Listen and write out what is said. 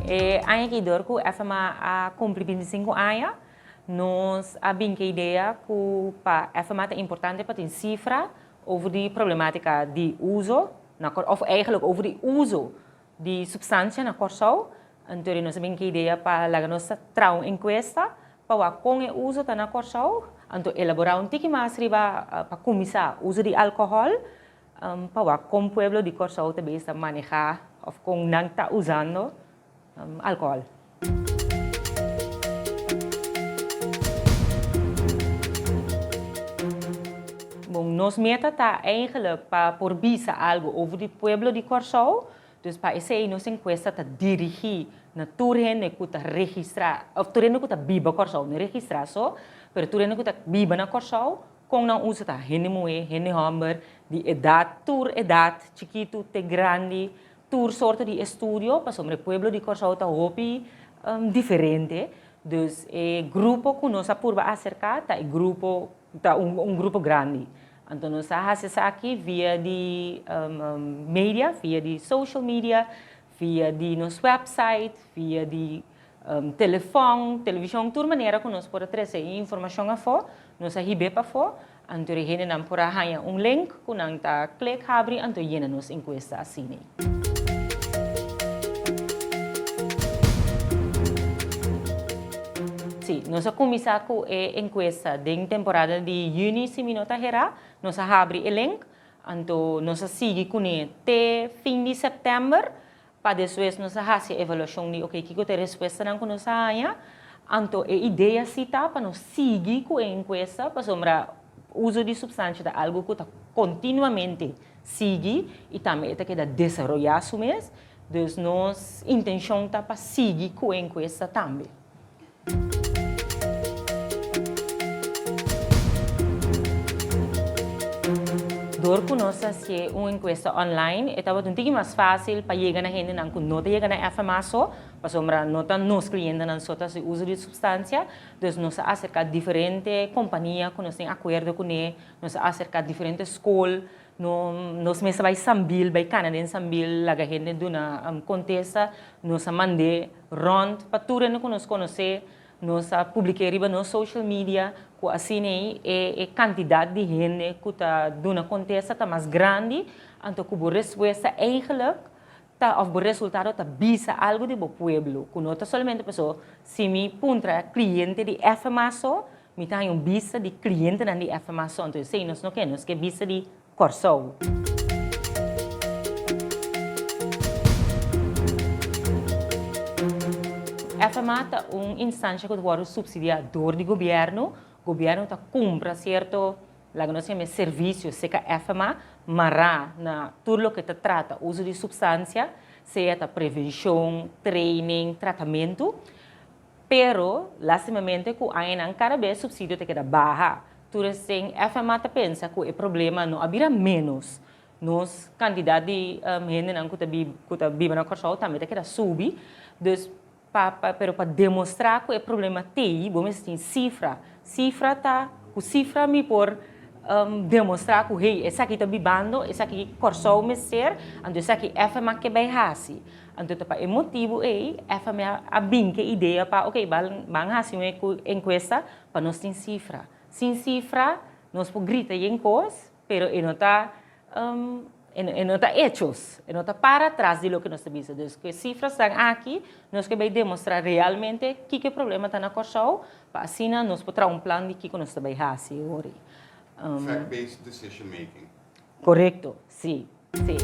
E aña aki dor ku FMA a kumpli 25 aña, nos a bin ku e idea ku pa FMA ta importante pa tin sifra over di problematica di uso na Kòrsou, òf eigenlijk over di uso di supstansia na Kòrsou. Anto nos a bin ku e idea pa laga nos ta traha un enkuesta pa wak kon e uso ta na Kòrsou. Anto elaborá un tiki mas riba pa kuminsá uso di alkohòl pa wak kon pueblo di Kòrsou ta bezig ta manehá òf kon nan ta usando alkohòl. Bon, nos meta ta eigenlijk pa por bisa algu over di pueblo di Kòrsou, dus pa esei nos enkuesta ta dirigí na tur hende ku ta registrá òf tur hende ku ta biba Kòrsou, no registrá so, pero tur hende ku ta biba na Kòrsou, kon nan usa ta hende muhé, hende hòmber, di edat, tur edat, chikitu te grandi, Tur sorto di estudio, pasobra e pueblo di Kòrsou ta hopi diferente. Dus e grupo ku nos a purba aserká ta e grupo, ta un grupo grandi. Anto nos a hasi esaki via di media, via di social media, via di nos website, via di telefòn, televishon, tur manera ku nos por a trese e informashon afó, nos a hib'é pafó. Anto e hendenan por a haña un link ku nan ta klik habri anto yena nos enkuesta asina. Sí, nos a kuminsá ku e enkuesta den temporada di yüni si mi no ta herá. Nos a habri e link, anto nos a sigui kuné te fin di sèptèmber Pa despues nos a hasi e evaluashon di oke kiko ta e respuestanan ku nos a haña. Anto e idea si ta pa nos sigui ku e enkuesta pasobra uso di supstansha ta algu ku ta kontinuamente sigui i tambe e ta keda desaroyá su mes. Dus nos intenshon ta pa sigui ku e enkuesta tambe. Dor ku nos a hasié un enkuesta online, e tabata un tiki mas fásil pa yega na hendenan ku no ta yega na FMA so, pasobra no ta nos klientenan so ta hasi uso di supstansia. Dus nos a aserká diferente kompania ku nos tin akuerdo kuné, nos a aserká diferente skol, No, nos mes a bai Sambil, bai kana den Sambil, laga hende duna kontesta. Nos a mand'é rònt pa tur hende ku nos konosé. Nos a publik'é riba nos social media ku asina ei e e kantidat di hende ku ta duna kontesta ta mas grandi. Anto ku bo respuesta eigentlik ta òf bo resultado ta bisa algu di bo pueblo ku no ta solamente paso si mi puntra kliente di FMA so, Mi ta haña un bista di klientenan di FMA so, anto esei nos no ke, nos ke bista di Kòrsou. FMA ta un instansha ku ta wòrdu supsidiá dor di gobièrnu. Gobièrnu ta kumpra sierto, laga nos yama e servisio seka FMA, mará na tur loke ta trata uso di supstansia, sea ta prevenshon, training, tratamentu. Pero, lastimamente ku añanan kada bes supsidio ta keda baha. Tur esei FMA ta pensa ku e problema no a bira ménos. Nos kantidat di hendenan ku ta ku ta biba na Kòrsou tambe ta keda subi. Dus pa pa pero pa demostrá ku e problema t'ei bo mester tin sifra. Sifra ta ku sifra mi por demostrá ku hey esaki ta bibando, esaki Kòrsou mester, anto esaki FMA ke bai hasi. Anto ta pa e motibu ei FMA a bin ku e idea pa ok ban hasi un enkuesta pa nos tin sifra. Sin sifra nos por grita yen kos pero e no ta e no ta hechos, e no ta para tras di loke nos ta bisa. Dus ku e sifrasnan aki nos ke bai demostra realmente kiko e problema ta na Kòrsou pa asina nos por traha un plan di kiko nos ta bai hasi e ora ei. Fact based decision making. Korekto, si, si.